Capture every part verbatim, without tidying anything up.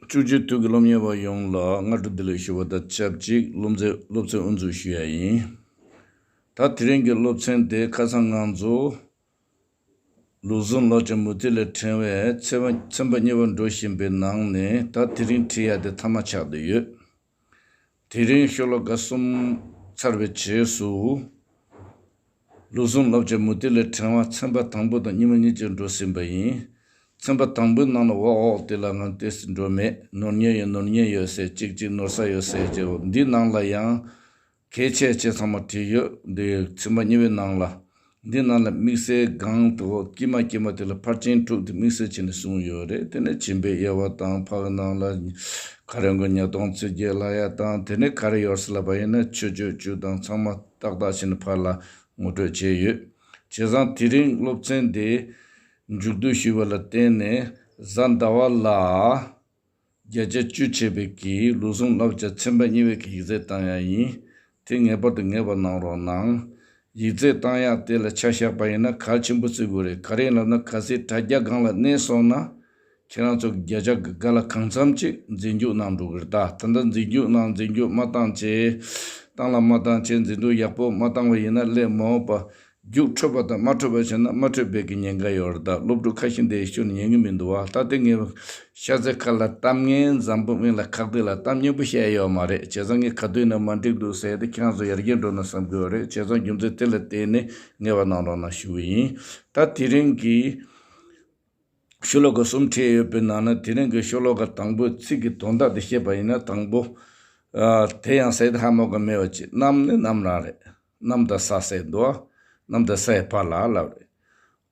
བཅུ་གཅིག་དུས་ཀྱི་སློབ་གཉེར་བ་ཡོངས་ལ་སྔ་དྲོ་བདེ་ལེགས་ཞུ་བ་དང་ཆབས་ཅིག་སློབ་ཚན་སློབ་ཚན་དབུ་འཛུགས་ཞུ་ཡ་ཡིན། ད་དེ་རིང་གི་སློབ་ཚན་དེ་ཁ་སང་ང་ཚོ་ལུགས་ཟུང་ལབ་ཀྱང་མུ་ཏིག་ལས་ཕྲེང་བའི་ཚན་པ་ཚན་པ་གཉིས་པ་འགྲོ་བཞིན་པའི་ནང་ནས། ད་དེ་རིང་ཁྲིད་ཡ་དེ་མཐའ་མ་ཆགས་བསྡད་ཡོད། དེ་རིང་ཤོ་ལོ་ཀ་གསུམ་ཚར་བའི་རྗེས་སུ། ལུགས་ཟུང་ལབ་ཀྱང་མུ་ཏིག་ལས་ཕྲེང་བ་ཚན་པ་དང་པོ་དང་གཉིས་པ་གཉིས་ཀྱང་འགྲོ་ཟིན་པ་ཡིན། ཚན་པ་དང་པོའི་ནང་ལ་འོག་འོག་དེ་ལ་ང་ཏོག་ཙམ་འགྲོ་མེད། ནོར་ཉེན་ཡོད་ནོར་ཉེན་ཡོད་ཟེར། གཅིག་གཅིག་ནོར་ས་ཡོད་ཟེར་གྱི། འོ་འདི་ནང་ལ་ཡང་གལ་ཆེ་ཆེ་ཚང་མ་བྲིས་ཡོད། འདི་ཚན་པ་གཉིས་པའི་ནང་ལ། འདི་ནང་ལ་དམིགས་བསལ་སྒང་དུ་དཀྱིལ་མ་དཀྱིལ་མ་དེ་ལ་ཕར་ཕྱིན་དྲུག་དེ་དམིགས་བསལ་བྱས་ནས་གསུངས་ཡོད་རེད། དེ་ནས་སྦྱིན་པའི་དབྱེ་བ་དང་། ཕར་ནང་ལ་ག་རེ་དགོས། ཉ་སྟོང་ཚིག་བརྒྱད་ལབ་ཡ་དང་། དེ་ནས་ག་རེ་ཡོད་ཟེར་ལབ་པ་ཡིན་ན་མཆོད་བརྗོད་བཅུ་དང་ཚང་མ་ཏག་ཏག་བྱས་ནས་ཕར་ལ་ངོ་སྤྲོད་བྱས་ཡོད། བྱས་ཙང་དེ་རིང་སློབ་ཚན་དེ་མཇུག་བསྡུ་ཞུས་པ་ལ་བརྟེན་ནས། གཟའ་ཟླ་བ་ལ་བརྒྱ་ཆ་བཅུ་བྱས་པའི་གི་ལུགས་ཟུང་ལབ་ཀྱང་ཚན་པ་གཉིས་པའི་གི་ཡིག་ཚད་བཏང་ཡ་ཡིན། དེ་ངེས་པར་དུ་ངེས་པ་གནང་རོགས་གནང་། ཡིག་ཚད་བཏང་ཡ་དེ་ལ་ཆ་བཞག་པ་ཡིན་ན་གལ་ཆེན་པོ་བརྩི་དགོས་རེད། ག་རེ་ཡིན་ལབ་ན། གལ་སྲིད་དྲ་རྒྱ་སྒང་ལ་གནས་སོང་ན། ཁྱེད་རང་ཚོ་བརྒྱ་ཆ་ག་ལ་གང་འཚམ་ཅིག་འཛིན་སྐྱོང་གནང་འགྲོ་གི་རེད། ད་ད་ལྟ་འཛིན་སྐྱོང་གནང་འཛིན་སྐྱོང་མ་བཏང་བྱས། བཏང་ལ་མ་བཏང་བྱས། འཛིན་སྐྱོང་ཡག་པོ་མ་བཏང་བ་ཡིན་ན་སླད་མ་འོངས་པ་རྒྱུགས་འཕྲོད་པ་དང་མ་འཕྲོད་པ་བྱས་ན་མ་འཕྲོད་པའི་གི་ཉེན་ཁ་ཡོད་རེད། ད་སློབ་ཕྲུག་ཁ་ཤས་འདིར་ཤོར་ནས་ཉན་གི་མི་འདུག་བ། ད་དེ་ངས་ཤ་ཚའི་ཁ་ལ་གཏམ་ངན་བཟང་པོ་མིན་ལ་ཁག་དེ་ལ་གཏམ་སྙན་པོ་བཤད་ཡོད་མ་རེད། བྱས་ཙང་ངས་ག་དུས་ན་མ་འགྲིག་འདུག་ཟེར་ཏེ་ཁྱེད་རང་ཚོ་ཡར་རྒྱས་འགྲོ་ན་བསམ་གི་ཡོད་རེད། བྱས་ཙང་རྒྱུ་མཚན་དེ་ལ་བརྟེན་ནས་ངེས་པ་གནང་རོགས་གནང་ཞུ་གི་ཡིན། ད་དེ་རིང་གི་ཤོ་ལོ་ཀ་གསུམ་ཁྲིད་ཡོད་པའི་ནང་ན། དེ་རིང་གི་ཤོ་ལོ་ཀ་དང་པོའི་ཚིག་གི་དོན་དག་དེ་བཤད་པ་ཡིན་ན། དང་པོ། ཨ། དེ་ཡང་ཟེར་ཏེ་ཧ་མོ་ག་མེད་པ་ཅིག་གནམ་ནི་གནམ་རང་རེད། གནམ་དང་ས་ཟེར་འདུག་བ། གནམ་དང་སའི་བར་ལ་ལབ་རེད།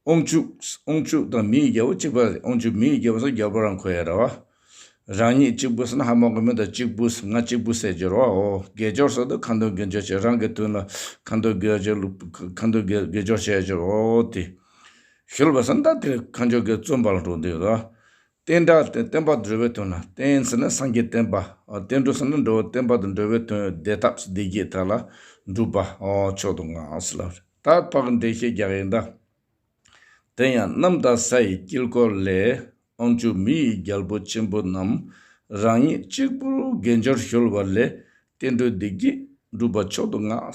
དབང་ཕྱུག་དབང་ཕྱུག་དང་མིའི་རྒྱལ་པོ་གཅིག་པ་རེད། དབང་ཕྱུག་མིའི་རྒྱལ་པོ་ཟེར་རྒྱལ་པོ་རང་གོ་ཡ་རེད་བ། རང་ཉིད་གཅིག་པུ་ཟེར་ན་ཧ་མོ་ག་མེད། ད་གཅིག་པུ། ང་གཅིག་པུ་ཟེར་རྒྱུ་རེད་བ། འོ། དགེ་སྦྱོར་ཟེར་དུས་ཁ་འདོན་དགེ་སྦྱོར་བྱེད། རང་གི་དོན་ལ་ཁ་འདོན་དགེ་སྦྱོར། ཁ་འདོན་དགེ་དགེ་སྦྱོར་བྱེད་རྒྱུ་རེད། འོ་དེ། ཞུལ་པ་ཟེར་ན་ད་དེ་ཁ་འཇོག་གི་བརྩོན་པ་ལ་འགྲོ་འདོད་ལ། བསྟན་དགྲ་དེ་བསྟན་པ་འགྲོ་བའི་དོན་ལ། བསྟན་ཟེར་ན་སངས་རྒྱས་བསྟན་པ། བསྟན་འགྲོ་ཟེར་ན་འགྲོ་བའི་བསྟན་པ་དང་འགྲོ་བའི་དོན་བདེ་ཐབས་བདེ་སྐྱིད་དག་ལ་སྒྲུབ་པ། ཨོ། མཆོག་ཏུ་བསྔགས་ཟེར་ལབ་རེད། ད་ཕར་འགྲེལ་བཤད་རྒྱག་ཡིན་ད། དེ་ཡང་གནམ་དང་སའི་དཀྱིལ་འཁོར་ལས། དབང་ཕྱུག་མི་ཡི་རྒྱལ་པོ་ཆེན་པོ་རྣམས། རང་ཉིད་གཅིག་པུར་དགེ་སྦྱོར་གཞོལ་བ་ལས། བསྟན་འགྲོའི་བདེ་སྐྱིད་སྒྲུབ་པ་མཆོག་ཏུ་བསྔགས།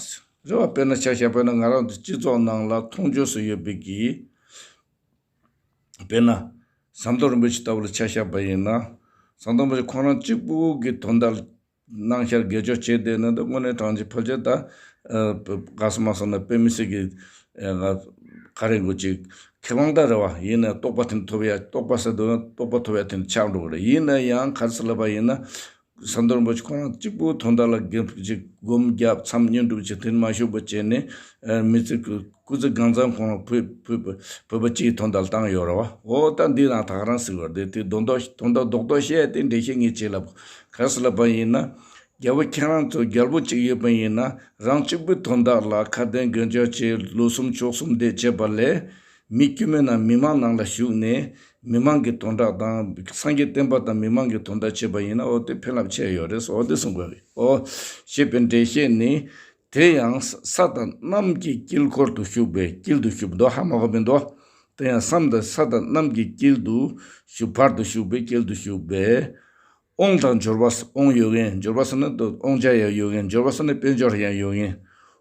རེད་བ། དཔེར་ན་ཆ་བཞག་པ་ན་ང་རང་ཚོ་སྤྱི་ཚོགས་ནང་ལ་མཐོང་ཆོས་སུ་ཡོད་པའི་གི། དཔེར་ན། ཟམ་གདོང་རིན་པོ་ཆེ་ལྟ་བུ་ལ་ཆ་བཞག་པ་ཡིན་ན། ཟམ་གདོང་རིན་པོ་ཆེ་ཁོང་རང་གཅིག་པུ་གི་དོན་དག་གནང་ཤར་དགེ་སྦྱོར་བྱས་བསྡད་ན། ད་དངོས་གནས་དྲང་ཆེ་ཕལ་ཆེར་ད། ཨ། ག་སོ་མ་སོང་ན་དཔེ་མི་སྲིད་ཀྱི། ཨ། ག་རེ་དགོས་ཅིག་ཁེ་དབང་ད་རེད་བ། ཡིན་ན་རྟོགས་པ་དེ་ཐོབ་ཡ། རྟོགས་པ་ཟེར་དུས་ན་རྟོགས་པ་ཐོབ་ཡ་དེ་ཆགས་འགྲོ་གི་རེད། ཡིན་ན་ཡང་ག་རེ་ཟེར་ལབ་པ་ཡིན་ན། ཟམ་གདོང་རིན་པོ་ཆེ་ཁོང་རང་གཅིག་པུ་དོན་དག་ལ་སྒོམ་ཅིག་སྒོམ་བརྒྱབ་མཚམས་བསྙེན་སྒྲུབ་བྱས། དེ་མ་ཞུགས་པ་བྱས་ནས། ཨ། མི་ཚེ་སྐུ་ཚེ་གང་ཚང་ཁོང་རང་བོད་བོད་བོད་པ་སྤྱིའི་དོན་དག་ལ་བཏང་ཡོད་རེད་བ། འོ། ད་འདི་ནང་ད་ག་རང་ཟེར་བ་རེད། དེ་དོན་དག་དོན་དག་རྡོག་རྡོག་བཤད་དེ་འགྲེལ་བཤད་ངས་བྱེད་ལབ། ག་རེ་ཟེར་ལབ་པ་ཡིན་ན། རྒྱལ་པོ་ཁྱེད་རང་ཚོ་རྒྱལ་པོ་གཅིག་ཡོད་པ་ཡིན་ན། རང་གཅིག་པུའི་དོན་དག་ལ་ཁ་དན་དགེ་སྦྱོར་བྱས། ལོ་གསུམ་ཕྱོགས་གསུམ་དེ་བྱས་པ་ལས། མི་དཀྱུས་མའི་ནང་མི་མང་ནང་ལ་ཞུགས་ནས་མི་མང་གི་དོན་དག་དང་། སངས་རྒྱས་བསྟན་པ་དང་མི་མང་གི་དོན་དག་བྱས་པ་ཡིན་ན། འོ་དེ་ཕན་རླབས་ཆེ་ཡོད་རེད། འོ་དེ་གསུང་དགོས་རེད། འོ། ཞེས་པའི་འགྲེལ་བཤད་ནི། དེ་ཡང་ས་དང་གནམ་གྱི་དཀྱིལ་འཁོར་དུ་བཞུགས་པའི། དཀྱིལ་དུ་བཞུགས་འདུག་ཧ་མ་གོ་མི་འདུག་དེ་ཡང་ས་དང་ས་དང་གནམ་གྱི་དཀྱིལ་དུ་བཞུགས། བར་དུ་བཞུགས་པའི། དཀྱིལ་དུ་བཞུགས་པའི། དབང་དང་འབྱོར་པ། དབང་ཡོད་མཁན། འབྱོར་པ་ཟེར་ན་དབང་ཆ་ཡང་ཡོད་མཁན། འབྱོར་པ་ཟེར་ན་དཔལ་འབྱོར་ཡང་ཡོད་མཁན།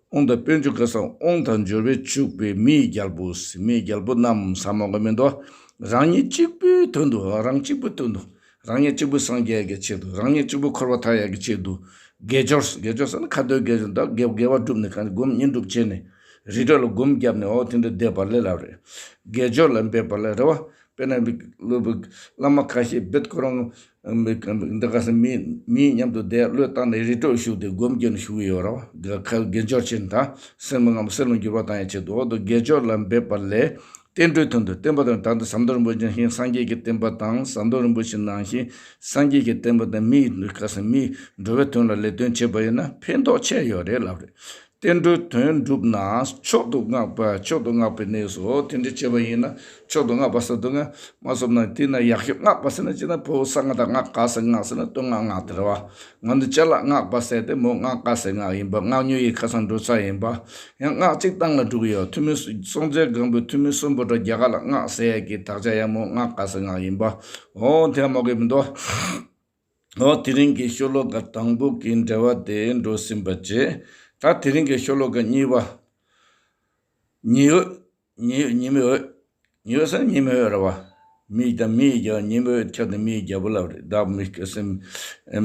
དབང་དང་དཔལ་འབྱོར་ག་ས། དབང་དང་འབྱོར་པས་ཕྱུག་པའི་མི་ཡི་རྒྱལ་པོ། མི་ཡི་རྒྱལ་པོ་རྣམས་ཟེར་མ་གོ་མི་འདུག་རང་ཉིད་གཅིག་པུའི་དོན་དུ། རང་གཅིག་པུའི་དོན་དུ། རང་ཉིད་གཅིག་པུ་སངས་རྒྱས་ཀྱི་ཆེད་དུ། རང་ཉིད་གཅིག་པུ་འཁོར་བ་ཐར་ཡག་གི་ཆེད་དུ། དགེ་སྦྱོར། དགེ་སྦྱོར་ཟེར་ན་ཁ་འདོན་དགེ་སྦྱོར་དང་། དགེ་དགེ་བ་བསྒྲུབས་ནས་གང་སྒོམ་བསྙེན་སྒྲུབ་བྱས་ནས། རི་ཁྲོད་ལ་སྒོམ་བརྒྱབ་ནས། འོ་དེ་འདྲ་བསྡད་པ་ལས་ལབ་རེད། དགེ་སྦྱོར་ལ་འབད་པ་ལས་རེད་བ། དཔེར་ན་བླ་མ་ཁ་ཤས་བེད་ཁོ་རང་འདི་ག་ས་མི་མི་མཉམ་དུ་བསྡད། བློས་བཏང་ནས་རི་ཁྲོད་བཞུགས་ཏེ་སྒོམ་རྒྱབ་ནས་བཞུགས་ཡོད་རེད་བ། དགེ་སྦྱོར་བྱས་ནས། ད་སེམས་ལ་སེམས་ལ་འགྱུར་བ་བཏང་ཡག་ཆེད་དུ། འོ་དེ་དགེ་སྦྱོར་ལ་འབད་པ་ལས། བསྟན་འགྲོའི་དོན་དུ། བསྟན་པ་དང་། ད་ལྟ་ཟམ་གདོང་རིན་པོ་ཆེ་ནང་བཞིན་སངས་རྒྱས་ཀྱི་བསྟན་པ་དང་། ཟམ་གདོང་རིན་པོ་ཆེ་ནང་བཞིན་སངས་རྒྱས་ཀྱི་བསྟན་པ་དང་མི་ཡི་ག་ས་མི་འགྲོ་བའི་དོན་ལ་ལས་དོན་བྱེད་པ་ཡིན་ན་ཕན་ཐོགས་ཆེ་ཡོད་རེད་ལབ་རེད། བསྟན་འགྲོའི་དོན་བསྒྲུབ་ན་མཆོག་ཏུ་བསྔགས་པ། མཆོག་ཏུ་བསྔགས་པའི་གནས་སུ། འོ་དེ་འདྲ་བྱས་པ་ཡིན་ན། མཆོག་ཏུ་བསྔགས་པ་ཟེར་དུས་ང་མ་སོང་ན། དེ་ན་ཡག་ཤོས། བསྔགས་པ་ཟེར་ན་ཅི་ན། ཕོ་བོ་གསང་སྔགས་དང་སྔགས་ག་ཟེར་སྔགས་ཟེར་ན་བསྟོད་བསྔགས་སྔགས་དེ་རེད་བ། ང་ཚོ་ཅ་ལག་བསྔགས་པ་ཟེར་ཏེ་མོ་སྔགས་ག་ཟེར་སྔགས་ཡིན་པ། སྔགས་ཉུང་ཡི་ཁ་སང་འགྲོ་ས་ཡིན་པ། ཡང་སྔགས་གཅིག་བཏང་ལ་འགྲོ་གི་ཡོད། ཐུ་མི་སྲོང་བཙན་སྒམ་པོའི་ཐུ་མི་གསུམ་པོ་འདྲ། རྒྱ་གར་ལ་སྔགས་ཟེར་ཡག་གི་དག་ཆ་ཡང་མོ་སྔགས་ག་ཟེར་སྔགས་ཡིན་པ། འོ་དེ་མ་གི་མི་འདུག་འོ་དེ་རིང་གི་ཤོ་ལོ་ཀ་དང་པོ་གི་འགྲེལ་བ་དེ་འགྲོ་ཟིན་པ་བྱས། ད་དེ་རིང་གི་ཤོ་ལོ་ཀ་གཉིས་པ། ཉི་འོད། ཉི་འོད། ཉི་མའི་འོད། ཉི་འོད་ཟེར་ན་ཉི་མའི་འོད་རེད་བ། མི་དང་མི་ཡི་རྒྱལ་བ། ཉི་མའི་འོད་ཁྱབ་སྟེ་མི་ཡི་རྒྱལ་པོ་ལབ་རེད། བདག་མི་སེམས།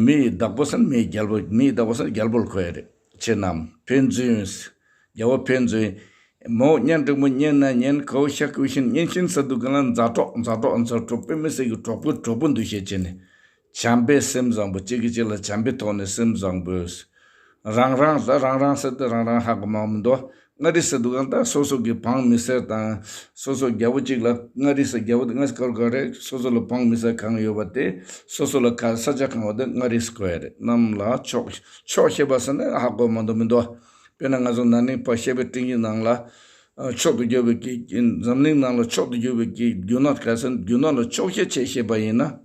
མི་ཡི་བདག་པོ་ཟེར་ན་མི་ཡི་རྒྱལ་པོ། མི་ཡི་བདག་པོ་ཟེར་ན་རྒྱལ་པོ་ལ་གོ་ཡ་རེད། ཁྱེད་རྣམས་ཕན་ཚུན། རྒྱལ་པོ་ཕན་ཚུན། མོ་གཉེན་འགྲིག་མོ་གཉེན་ན་གཉེན། ཁའོ་ཤ་ཁུ་ཤིན། གཉེན་ཤིན་ཟེར་དུས་གང་ལ་མཛའ་གྲོགས། མཛའ་གྲོགས། མཛའ་གྲོགས། དཔེ་མི་སྲིད་ཀྱི་གྲོགས་པོ། གྲོགས་པོ་འདུ་ཤེས་བྱས་ནས། བྱམས་པའི་སེམས་བཟང་པོ། གཅིག་གིས་གཅིག་ལ་བྱམས་པའི་ཐོག་ནས་སེམས་བཟང་པོས། རང་རང་ལ། རང་རང་ཟེར་དུས་རང་རང་ཧ་གོ་མ་མི་འདུག་མངའ་རིས་ཟེར་དུས་གང་ལྟར་སོ་སོ་གི་འབངས་མི་སེར་དང་། སོ་སོ་རྒྱལ་པོ་གཅིག་ལ། མངའ་རིས་ཟེར། རྒྱལ་པོ་དེ་མངའ་རིས་ག་རེ་ག་རེ། སོ་སོ་ལ་འབངས་མི་སེར་གང་ཡོད་པ་དེ། སོ་སོ་ལ་ག་ས་ཆ་གང་ཡོད་དེ་མངའ་རིས་གོ་ཡ་རེད། རྣམས་ལ་ཆོག་ཆོག་ཤེས་པ་ཟེར་ན་ཧ་གོ་མ་མདོག་མི་འདུག་དཔེར་ན་ང་ཚོ་ན་ནིང་པ་བཤད་པའི་སྤྲིང་ཡིག་ནང་ལ། ཨ། མཆོག་ཏུ་གྱུར་པའི་གི། འཛམ་གླིང་ནང་ལ་མཆོག་ཏུ་གྱུར་པའི་གི་རྒྱུ་ནོར་ག་ཟེར། རྒྱུ་ནོར་ལ་ཆོག་ཤེས་བྱེད་ཤེས་པ་ཡིན་ན།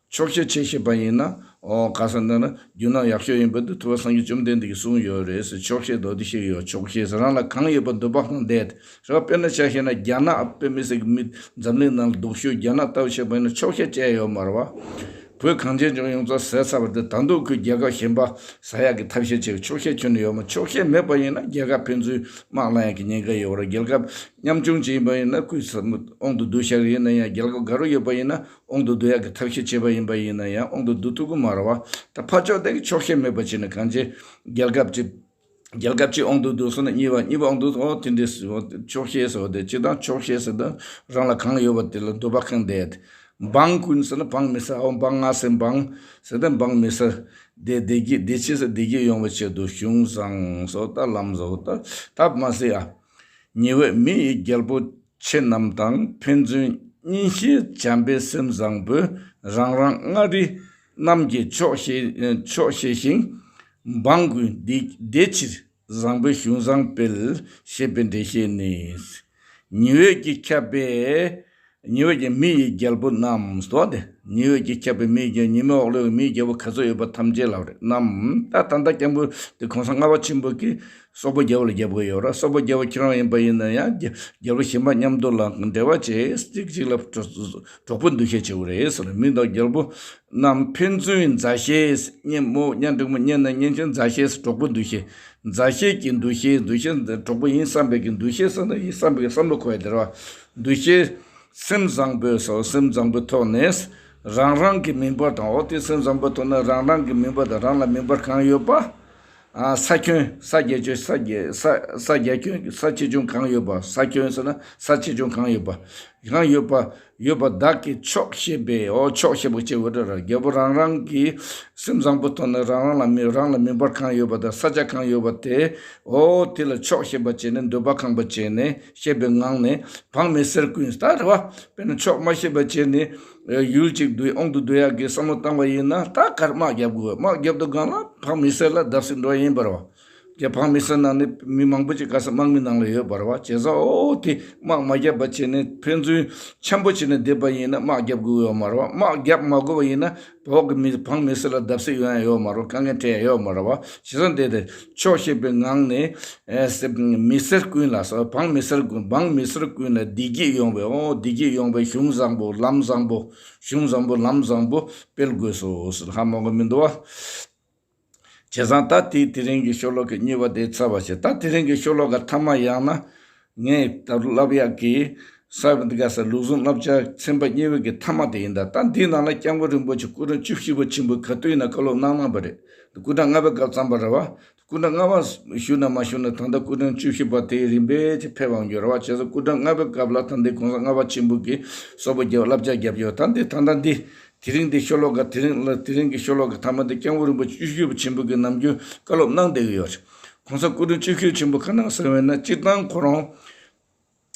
ཆོག་ཤེས་བྱེད་ཤེས་པ་ཡིན་ན། ཨོ་ག་ཟེར་འདི་ན་རྒྱུ་ནོར་ཡག་ཤོས་ཡིན་པ་འདི་ཐུབ་པ་སངས་རྒྱས་བཅོམ་ལྡན་འདས་ཀྱིས་གསུངས་ཡོད་རེད་ཟེར། ཆོག་ཤེས་མདོ་སྡེ་ཤེས་ཡོད། ཆོག་ཤེས་ཟེར་རང་ལ་གང་ཡོད་པ་འདོད་པ་གང་འདོད་རེད་བ། དཔེར་ན་ཆ་བཞག་ན་རྒྱ་ནག་དཔེ་མི་སྲིད་ཀྱི་མི་འཛམ་གླིང་ནང་ལ་སྡུག་ཤོས་རྒྱ་ནག་ལྟ་བུ་བྱས་པ་ཡིན་ན་ཆོག་ཤེས་བྱས་ཡོད་མ་རེད་བ། བོད་གངས་ཅན་ལྗོངས་ཡོངས་རྫོགས་ཟས་ཚར་བ་དེ་ད་དུང་ཁོས་རྒྱལ་ཁབ་གཞན་པ་ཟ་ཡག་གི་ཐབས་ཤེས་བྱེད། ཆོག་ཤེས་ཁྱོན་ནས་ཡོད་མ། ཆོག་ཤེས་མེད་པ་ཡིན་ན་རྒྱལ་ཁབ་ཕན་ཚུན་དམག་ལངས་ཡག་གི་ཉེན་ཁ་ཡོད་རེད། རྒྱལ་ཁབ་ཉམ་ཆུང་ཅིག་ཡིན་པ་ཡིན་ན་ཁོས་དབང་དུ་བསྡུ་བཞག་ཡིན་ན་ཡང་། རྒྱལ་ཁབ་དགའ་རབ་ཡོད་པ་ཡིན་ན་དབང་དུ་བསྡུ་ཡག་གི་ཐབས་ཤེས་བྱས་པ་ཡིན་པ་ཡིན་ན་ཡང་དབང་དུ་བསྡུ་ཐུབ་ཀྱི་མ་རེད་བ། ད་ཕར་ཕྱོགས་དེ་གི་ཆོག་ཤེས་མེད་པ་བྱས་ནས་གང་བྱེད། རྒྱལ་ཁབ་ཅིག་རྒྱལ་ཁབ་གཅིག་དབང་དུ་བསྡུ་སོང་ན་གཉིས་པ། གཉིས་པ་དབང་དུ། ཨོ་དེ་འདྲས་ཆོག་ཤེས་ཟེར་བ་དེ། སྤྱིར་བཏང་ཆོག་ཤེས་ཟེར་དུས་རང་ལ་གང་ཡོད་པ་དེ་ལ་འདོད་པ་གང་འདོད། འབངས་ཀུན་ཟེར་ན་འབངས་མི་སེར། ཨོ་འབངས་མངའ་སེམས་འབངས་ཟེར་དུས་འབངས་མི་སེར། བདེ་བདེ་སྐྱིད་བདེ་སྐྱིད་ཟེར་བདེ་སྐྱིད་ཡོང་བའི་ཆེད་དུ། གཞུང་བཟང་ཟེར་ད་ལམ་བཟང་ད་ད་མ་ཟེར་ཨ། ཉི་འོད་མི་ཡི་རྒྱལ་པོ་ཁྱེད་རྣམས་དང་། ཕན་ཚུན་གཉེན་བཤེས་བྱམས་པའི་སེམས་བཟང་པོས། རང་རང་མངའ་རིས་རྣམས་ཀྱིས་ཆོག་ཤེས་ཆོག་ཤེས་ཤིང་། འབངས་ཀུན་བདེ་བདེ་ཕྱིར་བཟང་པོའི་གཞུང་བཟང་སྤེལ། ཞེས་པའི་འགྲེལ་བཤད་ནི། ཉི་འོད་ཀྱིས་ཁྱབ་པའི། ཉི་འོད་ཀྱིས་མི་ཡི་རྒྱལ་པོ་རྣམས་སོ་སྟེ། ཉི་འོད་ཀྱིས་ཁྱབ་པའི་མི་ཡི་རྒྱལ། ཉི་མའི་འོག་ལོགས་ཀྱི་མི་ཡི་རྒྱལ་པོ་ག་ཚོད་ཡོད་པ་ཐམས་ཅད་ལབ་རེད། རྣམས། ད་ད་ལྟ་སྐྱབས་མགོན་དེ་གོང་ས་ལྔ་པ་ཆེན་པོ་གིས་སོག་པོ་རྒྱལ་པོ་ལ་རྒྱབ་དགོས་ཡོད་རེད། སོག་པོ་རྒྱལ་པོ་ཁྱེད་རང་ཡིན་པ་ཡིན་ན་ཡང་རྒྱ་རྒྱལ་པོ་གཞན་པ་མཉམ་དུ་ལ་འབྲེལ་བ་བྱས། གཅིག་གཅིག་ལ་གྲོགས་པོ་འདུ་ཤེས་བྱེད་དགོས་རེད་ཟེར། མི་དང་རྒྱལ་པོ་རྣམས་ཕན་ཚུན་མཛའ་བཤེས། གཉེན་མོ་གཉེན་འགྲིག་མོ་གཉེན་ན་གཉེན་ཆེན། མཛའ་བཤེས་གྲོགས་པོ་འདུ་ཤེས། མཛའ་བཤེས་ཀྱི་འདུ་ཤེས། འདུ་ཤེས་གྲོགས་པོ་ཡིན་བསམ་པའི་གི་འདུ་ཤེས་ཟེར་ན་ཡིན་བསམ་པའི་གི་བསམ་བློ་འཁོར་ཡ་དེ་རེད་བ། འདུ་ཤེས། སེམས་བཟང་པོས་སོ། སེམས་བཟང་པོའི་ཐོག་ནས་རང་རང་གི་མིང་པར་དང་། འོ་དེ་སེམས་བཟང་པོའི་ཐོག་ནས་རང་རང་གི་མིང་པར་དང་། རང་ལ་མིང་པར་གང་ཡོད་པ། ཨ། ས་ཁྱོན། ས་རྒྱ་ཁྱོན། ས་རྒྱ་ས་ས་རྒྱ་ཁྱོན། ས་ཆེ་ཆུང་གང་ཡོད་པ། ས་ཁྱོན་ཟེར་ན་ས་ཆེ་ཆུང་གང་ཡོད་པ། གང་ཡོད་པ། ཡོད་པ་བདག་གིས་ཆོག་ཤེས་པས། འོ་ཆོག་ཤེས་པ་བྱེད་དགོས་རེད་ར། རྒྱལ་པོ་རང་རང་གི་སེམས་བཟང་པོ་ཐོག་ནས་རང་རང་ལ་མི་རང་ལ་མིང་པར་གང་ཡོད་པ་དང་ས་ཆ་གང་ཡོད་པ་དེ། འོ་དེ་ལ་ཆོག་ཤེས་པ་བྱས་ནས། འདོད་པ་ཁེངས་པ་བྱས་ནས། ཤེས་པའི་ངང་ནས། འབངས་མི་སེར་ཀུན་ད་རེད་བ། དཔེར་ན་ཆོག་མ་ཤེས་པ་བྱས་ནས་ཡུལ་གཅིག་བསྡུ། དབང་དུ་བསྡུ་ཡག་གི་བསམ་བློ་བཏང་བ་ཡིན་ན། ད་གར་དམག་རྒྱབ་དགོས། དམག་རྒྱབ་དུས་སྒང་ལ་འབངས་མི་སེར་ལ་བརྡབ་གསིག་འགྲོ་ཡིན་པ་རེད་བ། རྒྱ་འབངས་མི་སེར་ནང་ནས་མི་མང་པོ་ཅིག་ག་ས་དམག་མི་ནང་ལ་ཡོད་པ་རེད་བ། བྱས་ཙང་འོ་དེ་དམག་མ་རྒྱབ་པ་བྱས་ནས་ཕན་ཚུན་འཆམ་པོ་བྱས་ནས་བསྡད་པ་ཡིན་ན་དམག་རྒྱབ་དགོས་ཡོད་མ་རེད་བ། དམག་རྒྱབ་མ་དགོས་པ་ཡིན་ན་བོད་ཀྱི་མི་འབངས་མི་སེར་ལ་བརྡབ་གསིག་ཡོང་ཡ་ཡོད་མ་རེད་བ། དཀའ་ངལ་འཕྲད་ཡ་ཡོད་མ་རེད་བ། བྱས་ཙང་དེ་དེ་ཆོག་ཤེས་པའི་ངང་ནས། ཨེ། སེ་མི་སེར་ཀུན་ལ་སོ། འབངས་མི་སེར་ཀུན། འབངས་མི་སེར་ཀུན་ལ་བདེ་སྐྱིད་ཡོང་བའི། འོ་བདེ་སྐྱིད་ཡོང་བའི་གཞུང་བཟང་པོ་ལམ་བཟང་པོ། གཞུང་བཟང་པོ་ལམ་བཟང་པོ་སྤེལ་དགོས་སོ་ཟེར། ཧ་མ་གོ་མི་འདུག་བ། བྱས་ཙང་ད་དེ་དེ་རིང་གི་ཤོ་ལོ་ཀ་གཉིས་པ་དེ་ཚར་བ་བྱས། ད་དེ་རིང་གི་ཤོ་ལོ་ཀ་ཐ་མ། ཡང་ན་ངས་ད་ལབ་ཡག་གི་ས་བ་འདི་ག་ས་ལུགས་ཟུང་བསླབ་བྱ་ཚན་པ་གཉིས་པའི་གི་ཐ་མ་དེ་ཡིན། ད་ད་འདིའི་ནང་ལ་སྐྱབས་མགོན་རིན་པོ་ཆེ་སྐུ་ཕྲེང་བཅུ་བཞི་པ་ཆེན་པོས་ག་དུས་ཡིན་ན་བཀའ་སློབ་གནང་གནང་བ་རེད། སྐུ་ཕྲེང་ལྔ་པའི་སྐབས་བརྩམས་པ་རེད་བ། སྐུ་ཕྲེང་ལྔ་པ་བཞུགས་ན་མ་བཞུགས་ན་ད་ལྟ་སྐུ་ཕྲེང་བཅུ་བཞི་པ་དེ་རིམ་པས་ཅིག་ཕེབས་འོང་རྒྱུ་རེད་བ། བྱས་ཙང་སྐུ་ཕྲེང་ལྔ་པའི་སྐབས་ལ་ད་ལྟའི་གོང་ས་ལྔ་པ་ཆེན་པོ་གིས་སོག་པོ་རྒྱལ་བ་བསླབ་བྱ་བརྒྱབ་ཡོད། ད་འདི་ད་ལྟ་འདི་དེ་རིང་འདི་ཤོ་ལོ་ཀ་དེ་རིང་ལ་དེ་རིང་གི་ཤོ་ལོ་ཀ་ཐ་མ་འདི་སྐྱབས་མགོན་རིན་པོ་ཆེ་བཅུ་བཞི་པ་ཆེན་པོ་གིས་ནམ་རྒྱུན་བཀའ་སློབ་གནང་བསྡད་ཀྱི་ཡོད་རེད། གོང་ས་སྐུ་ཕྲེང་བཅུ་བཞི་པ་ཆེན་པོ་ག་ནང་གསུངས་པ་ཡིན་ན། སྤྱིར་བཏང་ཁོ་རང་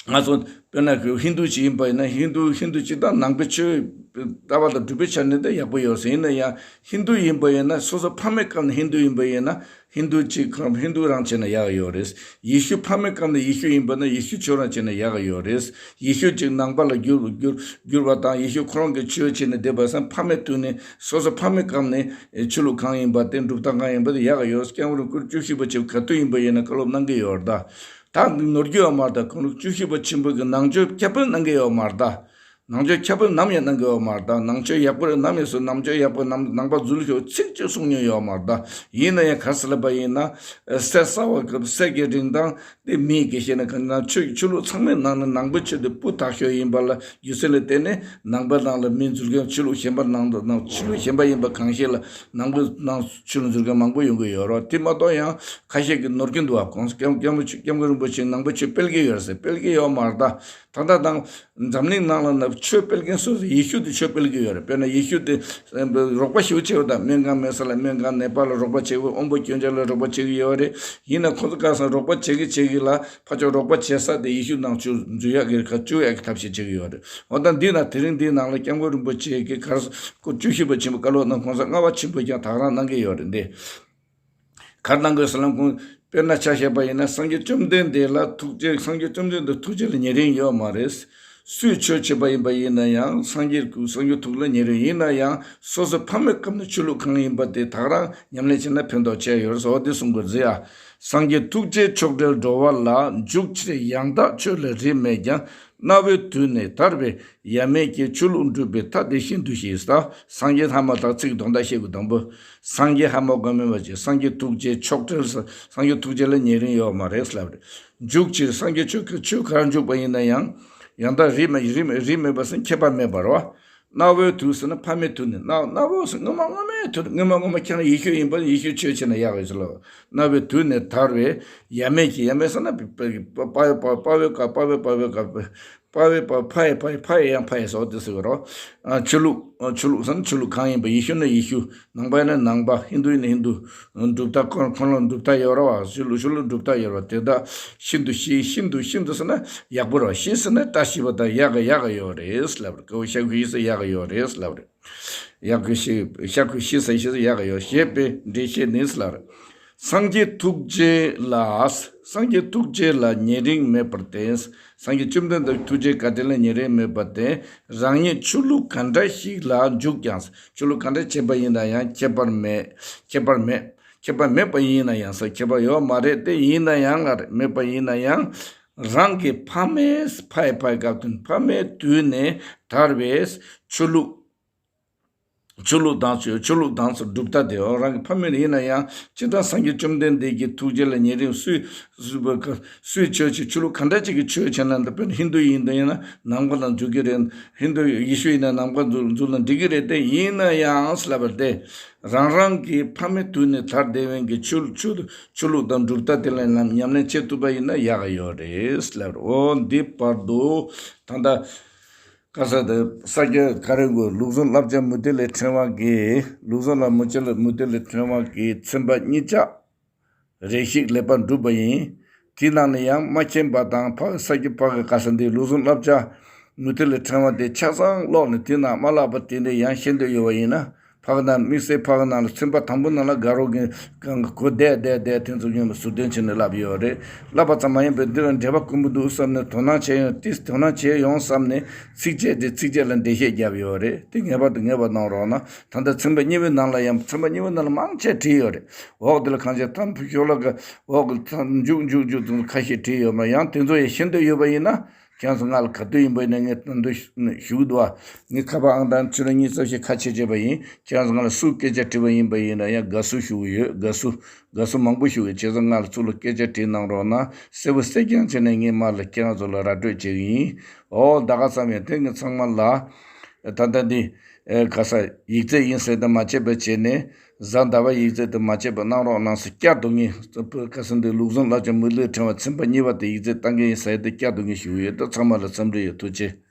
ང་ཚོ་དཔེར་ན་ཧིན་དུ་ཅིག་ཡིན་པ་ཡིན་ན། ཧིན་དུ་ཧིན་དུ་སྤྱིར་བཏང་ནང་པའི་ཆོས་ལྟ་བ་དང་སྒྲུབ་པའི་ཆ་ནས་ད་ཡག་པོ་ཡོད་ཟེར། ཡིན་ན་ཡང་ཧིན་དུ་ཡིན་པ་ཡིན་ན། སོ་སོ་ཕ་མའི་སྐབས་ནས་ཧིན་དུ་ཡིན་པ་ཡིན་ན་ཧིན་དུ་ཅིག་ཁོ་རང་ཧིན་དུ་རང་བྱས་ན་ཡག་ཡོད་རེད། ཡེ་ཤུ་ཕ་མའི་སྐབས་ནས་ཡེ་ཤུ་ཡིན་པ་ན་ཡེ་ཤུ་ཆོས་རང་བྱས་ན་ཡག་ཡོད་རེད། ཡེ་ཤུ་ཅིག་ནང་པ་ལ་བསྒྱུར་བསྒྱུར་བསྒྱུར་བ་དང་། ཡེ་ཤུ་ཁོ་རང་གི་ཆོས་བྱས་ནས་བསྡད་པ་སང་། ཕ་མའི་དུས་ནས་སོ་སོ་ཕ་མའི་སྐབས་ནས་ཆོས་ལུགས་གང་ཡིན་པ་དེ། སྒྲུབ་སྟངས་གང་ཡིན་པ་དེ་ཡག་ཡོད། སྐྱབས་མགོན་སྐུ་ཕྲེང་བཅུ་བཞི་པ་ཆེན་པོ་ག་དུས་ཡིན་པ་ཡིན་ན་བཀའ་སློབ་གནང་གི་ཡོད་རེད་ད། ད་ནོར་རྒྱུ་ཡོད་མ་རེད་ད། ཁོང་ཚོ་བཅུ་བཞི་པ་ཆེན་པོ་གི་ནང་ཆོས་ཁྱབ་སྤེལ་གནང་གི་ཡོད་མ་རེད་ད། ནང་ཆོས་ཁྱད་པར་ནམ་ཡང་གནང་གི་ཡོད་མ་རེད་ད། ནང་ཆོས་ཡག་པོ་རེད་ནམ་ཡང་སུ་ནང་ཆོས་ཡག་པོ་ནང་ནང་པ་འཛུལ་ཤོག་ཚིག་གཅིག་གསུང་མྱོང་ཡོད་མ་རེད་ད། ཡིན་ན་ཡང་ག་རེ་ཟེར་ལབ་པ་ཡིན་ན། གསེར་གསར་བ་གི་གསེར་གྱི་རིན་ཐང་དེ་མིའི་དགེ་བཤེས་ནས་གང་ན་ཆོས་ཆོས་ལུགས་ཚང་མའི་ནང་ནས་ནང་པའི་ཆོས་དེ་སྤུས་དག་ཤོས་ཡིན་པ་ལ་རྒྱུ་མཚན་ལ་བརྟེན་ནས། ནང་པའི་ནང་ལ་མི་འཛུལ་མཁན་ཆོས་ལུགས་གཞན་པ་ནང་དུ་ནང་ཆོས་ལུགས་གཞན་པ་ཡིན་པ་གང་ཤེས་ལ། ནང་པའི་ནང་ཆོས་ལུགས་འཛུལ་མཁན་མང་པོ་ཡོང་གི་ཡོད་རེད། དེ་མ་གཏོགས་ཡང་ཁ་ཤས་ཀྱིས་ནོར་གྱིན་འདུག་བ། གོང་ས་སྐྱབས་སྐྱབས་མགོན་ཆེན་སྐྱབས་མགོན་རིན་པོ་ཆེས་ནང་པའི་ཆོས་སྤེལ་གྱི་ཡོད་རེད་ཟེར། སྤེལ་གྱི་ཡོད་མ་རེད་ད། ད་ལྟ་དང་། འཛམ་གླིང་ནང་ལ་ན་ཆོས་སྤེལ་མཁན་སོ་སོ་ཡེ་ཤུ་དེ་ཆོས་སྤེལ་གྱི་ཡོད་རེད། དཔེར་ན་ཡེ་ཤུ་དེ་རོགས་པ་ཞེ་པོ་བྱེད་པ་དང་། སྨན་ཁང་མེད་ས་ལ་སྨན་ཁང། ནེ་པཱལ་ལ་རོགས་པ་བྱེད་དགོས། དབང་པོ་སྐྱོན་ཅན་ལ་རོགས་པ་བྱེད་ཀྱི་ཡོད་རེད། ཡིན་ན་ཁོ་ཚོ་ག་ས་རོགས་པ་བྱེད་ཀྱི་བྱེད་ཀྱི་ལ། ཕར་ཕྱོགས་རོགས་པ་བྱེད་ས་དེ་ཡེ་ཤུ་ནང་ཆོས་འཛུལ་ཡག་གི་ཁ་བཅུག་ཡག་གི་ཐབས་ཤེས་བྱེད་ཀྱི་ཡོད་རེད། འོ་ད་འདི་ན་དེ་རིང་འདིའི་ནང་ལ་སྐྱབས་མགོན་རིན་པོ་ཆེ་གི་གར་སྐུ་བཅུ་བཞི་པ་ཆེན་པོ་བཀའ་སློབ་གནང་། གོང་ས་ལྔ་པ་ཆེན་པོས་ཀྱང་དག་རང་གནང་གི་ཡོད་རེད་འདི། གར་གནང་དགོས་ཟེར་ལམ་ཁོང་དཔེར་ན་ཆ་བཞག་པ་ཡིན་ན། སངས་རྒྱས་བཅོམ་ལྡན་འདས་ལ་ཐུགས་རྗེ། སངས་རྒྱས་བཅོམ་ལྡན་འདས་ཐུགས་རྗེ་ལ་ཉེ་རིང་ཡོད་མ་རེད། སུས་ཆོས་བྱས་པ་ཡིན་པ་ཡིན་ན་ཡང་སངས་རྒྱས་སངས་རྒྱས་ཐུགས་ལ་ཉེ་རིང་ཡིན་ན་ཡང་། སོ་སོ་ཕ་མའི་སྐབས་ནས་ཆོས་ལུགས་གང་ཡིན་པ་དེ་དག་རང་ཉམས་ལེན་བྱས་ན་ཕན་ཐོགས་ཆེ་ཡོད་རེད་ཟེར་བ་དེ་གསུང་དགོས་རེད་ཡ། སངས་རྒྱས་ཐུགས་རྗེའི་མཆོག་སྤྲུལ་འགྲོ་བ་ལ། འཇུག་ཕྱིར་ཡང་དག་ཆོས་ལ་རིས་མེད་ཀྱང་། རྣ་བའི་དུས་ནས་དར་བའི་ཡབ་མེས་ཀྱིས། ཆོས་ལུགས་སྒྲུབ་པའི་ཐབས་དེ་ཤིན་ཏུ་ཞི། ད་སངས་རྒྱས་ཐ་མ་དག་ཚིག་དོན་དག་བཤད་དགོས། དང་པོ། སངས་རྒྱས་ཧ་མ་གོ་མེད་པ་ཅིག་སངས་རྒྱས་ཐུགས་རྗེའི་མཆོག་སྤྲུལ། སངས་རྒྱས་ཐུགས་རྗེ་ལ་ཉེ་རིང་ཡོད་མ་རེད་ལབ་རེད། འཇུག་ཕྱིར་སངས་རྒྱས་ཆོས་ཀྱི་ཆོས་གར་འཇུག་པ་ཡིན་ན་ཡང་། ཡང་དག་རིས་མེད་རིས་མེད་རིས་མེད་པ་ཟེར་ཁྱད་པར་མེད་པ་རེད་བ། རྣ་བའི་དུས་ཟེར་ན་ཕ་མའི་དུས་ནས། རྣ་རྣ་བ་ཟེར་སྔོན་མ་སྔོན་མའི་དུས། སྔོན་མ་སྔོན་མ་ཁྱེད་རང་ཡེ་ཤུ་ཡིན་པ་ཡེ་ཤུ་ཆོས་བྱས་ན་ཡག་ཡོད་ཟེར་ལབ། རྣ་བའི་དུས་ནས་དར་བའི་ཡབ་མེས་ཀྱིས། ཡབ་མེས་ཟེར་ན་པ་པ་པ་པ་བའི་བཀའ། པ་བའི་བཀའ། པ་བའི་བཀའ། པ་བའི་བཀའ། ཕ་ཡི་བཀའ། ཕ་ཡི་ཡང་ཕ་ཡི་ཟེར་བ་དེ་ཟེར་གི་རོ། ཨ། ཆོས་ལུགས། ཨ། ཆོས་ལུགས་ཟེར་ན་ཆོས་ལུགས་གང་ཡིན་པ། ཡེ་ཤུ་ན་ཡེ་ཤུ། ནང་པ་ཡིན་ན་ནང་པ། ཧིན་དུ་ཡིན་ན་ཧིན་དུ། སྒྲུབ་ཐབས་ཁོ་ཁོ་ལ་སྒྲུབ་ཐབས་ཡོད་རེད་བ། ཆོས་ལུགས་ཆོས་ལུགས་སྒྲུབ་ཐབས་ཡོད་རེད་བ། དེ་དག་ཤིན་ཏུ་ཞི། ཤིན་ཏུ་ཤིན་ཏུ་ཟེར་ན་ཡག་པོ་རེད་བ། ཞི་ཟེར་ན་བཀྲ་ཤིས་པ་དང་ཡག་ག་ཡག་ག་ཡོད་རེད་ལབ་རེད། ཀའོ་ཤ་ཁུ་ཡི་ཟེར་ཡག་ག་ཡོད་རེད་ལབ་རེད། ཡག་གི་ཤི། ཤ་ཁུ་ཤི་ས་ཤི་ས་ཡག་ག་ཡོད། ཞེས་པའི་འགྲེལ་བཤད་ནི་ལར། སངས་རྒྱས་ཐུགས་རྗེ་ལ། སངས་རྒྱས་ཐུགས་རྗེ་ལ་ཉེ་རིང་མེད་པར་བརྟེན། སངས་རྒྱས་བཅོམ་ལྡན་འདས་ཐུགས་རྗེ་བཀའ་དྲིན་ལ་ཉེ་རིང་མེད་པར་བརྟེན། རང་ཉིད་ཆོས་ལུགས་ག་འདྲ་ཞིག་ལ་འཇུག་ཀྱང་། ཆོས་ལུགས་ག་འདྲ་བྱས་པ་ཡིན་ན་ཡང་ཁྱད་པར་མེད། ཁྱད་པར་མེད། ཁྱད་པར་མེད་པ་ཡིན་ན་ཡང་ཟེར། ཁྱད་པར་ཡོད་མ་རེད་དེ། ཡིན་ན་ཡང་ལར། མེད་པ་ཡིན་ན་ཡང་། རང་གི་ཕ་མའི། ཕ་ཡི་ཕ་ཡི་སྐབས་དུས། ཕ་མའི་དུས་ནས་དར་བའི་ཆོས་ལུགས། ཆོས་ལུགས་དང་ཆོས། ཆོས་ལུགས་དང་སྒྲུབ་ཐབས་དེ། འོ། རང་གི་ཕ་མེས་ཡིན་ན་ཡང་། སྤྱིར་བཏང་སངས་རྒྱས་བཅོམ་ལྡན་འདས་ཀྱི་ཐུགས་རྗེ་ལ་ཉེ་རིང་སུས་སུས་ཆོས་བྱེད། ཆོས་ལུགས་ག་འདྲ་ཅིག་གི་ཆོས་བྱེད་ན། འདི་དཔེར་ན་ཧིན་དུ་ཡིན་དུ་ཡིན་ན་ནང་པ་ལ་འཇུག་གི་རེད། ཧིན་དུ་ཡེ་ཤུ་ཡིན་ན་ནང་པ་འཛུལ་འཛུལ་ན་འགྲིག་གི་རེད་དེ། ཡིན་ན་ཡང་ལབ་པ་དེ། རང་རང་གི་ཕ་མའི་དུས་ནས་དར་བསྡད་མཁན་གྱི་ཆོས་ཆོས་ཆོས་ལུགས་དང་སྒྲུབ་ཐབས་དེ་ལ་ཉམས་ཉམས་ལེན་བྱེད་ཐུབ་པ་ཡིན་ན་ཡག་ག་ཡོད་རེད་ལབ་རེད། འོ། འདི་བར་དུ་ད་ལྟ། ག་ས་དེ་ས་སྐྱ་ག་རེ་དགོས། ལུགས་ཟུང་བསླབ་བྱ་མུ་ཏིག་ལས་ཕྲེང་བ་གི། ལུགས་ཟུང་བསླབ་མུ་ཏིག་ལས། མུ་ཏིག་ལས་ཕྲེང་བ་གི་ཚན་པ་གཉིས་ཆ་རེ་ཞིག་ལེགས་པར་བསྒྲུབས་པ་ཡིན། དེའི་ནང་ནས་ཡང་མ་མཁྱེན་པ་དང་། ཕ་ས་སྐྱ་ཕ་གི་ག་ས་འདི་ལུགས་ཟུང་བསླབ་བྱ་མུ་ཏིག་ལས་ཕྲེང་བ་དེ་ཆ་ཚང་ཀློག་ནས། དེའི་ནང་མ་བསླབ་པ་དེ་འདྲ་ཡང་ཤེས་འདོད་ཡོད་པ་ཡིན་ན། ཕ་གི་ནང་དམིགས་བསལ་ཕ་གི་ནང་ལ་ཚན་པ་དང་པོ་ནང་ལ་དགའ་རོགས་ཀྱི་གང་གི་གོ་བདེ་བདེ་བདེ་དེ་ཚོ་ཡོང་བའི་ཟུར་འདོན་བྱས་ནས་བསླབས་ཡོད་རེད། བསླབས་པ་ཙམ་མ་ཡིན་པར་འདི་ལ་འབྲེལ་བ་དཀོན་པོ་འདུག་བསམ་ནས་དོ་སྣང་བྱས་ཡོང་། ཏིས་དོ་སྣང་བྱས་ཡོང་བསམ་ནས་ཚིགས་བཅད་དེ་ཚིགས་བཅད་ལ་འགྲེལ་བཤད་བརྒྱབ་ཡོད་རེད། དེ་ངེས་པར་དུ་ངེས་པར་གནང་རོགས་གནང་། ད་ལྟ་ཚན་པ་གཉིས་པའི་ནང་ལ་ཡང་། ཚན་པ་གཉིས་པའི་ནང་ལ་མང་ཆེ་བྲིས་ཡོད་རེད། འོག་དེ་ལ་གང་ཆེ་ཐམ་ཕུ་ཤོ་ལ་ག་འོག་གི་མཇུག་མཇུག་མཇུག་དུ་ཁ་ཤས་བྲིས་ཡོད་མ། ཡང་དེ་ཚོ་ཡང་ཤེས་འདོད་ཡོད་པ་ཡིན་ན། ཁྱེད་ཚོ་ང་ལ་ག་དུས་ཡིན་པ་ཡིན་ན་ངས་ད་དུང་ཞུ་གི་འདུག་ཨ། ངས་ཁ་པར་ཨང་གྲངས་ཕྱི་ལོ་ཉིས་རྩ་བཞི་ཁ་ཕྱེ་བྱས་པ་ཡིན། ཁྱེད་ཚོ་ང་ལ་སུས་སྐད་ཆ་དྲིས་པ་ཡིན་པ་ཡིན་ན་ཡང་དགའ་བསུ་ཞུ་གི་ཡོད། དགའ་བསུ། དགའ་བསུ་མང་པོ་ཞུ་གི། ཁྱེད་ཚོ་ང་ལ་ཚུར་ལ་སྐད་ཆ་དྲིས་གནང་རོགས་གནང་། གསལ་པོ་གསལ་རྐྱང་བྱས་ནས་ངས་མར་ལ་ཁྱེད་རང་ཚོ་ལ་ར་སྤྲོད་བྱེད་གི་ཡིན། འོ། ད་ག་ཙམ་ཡང་དེ་ངས་ཚང་མ་ལ། ད་ལྟ་འདི་ག་ས་ཡིག་ཚད་ཡིན་ཟེར་དུ་མ་བྱས་པ་བྱས་ནས། གཟའ་ཟླ་བ་ཡིག་ཚད་དུ་མ་བྱས་པ་གནང་རོགས་གནང་ཟེར་བསྐྱར་དུ་ངས་ག་ས་འདི་ལུགས་ཟུང་བསླབ་བྱ་མུ་ཏིག་ལས་ཕྲེང་བ་ཚན་པ་གཉིས་པ་དེ་ཡིག་ཚད་བཏང་གི་ཡིན་ཟེར་ཏེ་བསྐྱར་དུ་ངས་ཞུ་གི་ཡོད། ད་ཚང་མ་ལ་འཚམས་འདྲི་ཡོད། ཐུགས་རྗེ་ཆེ།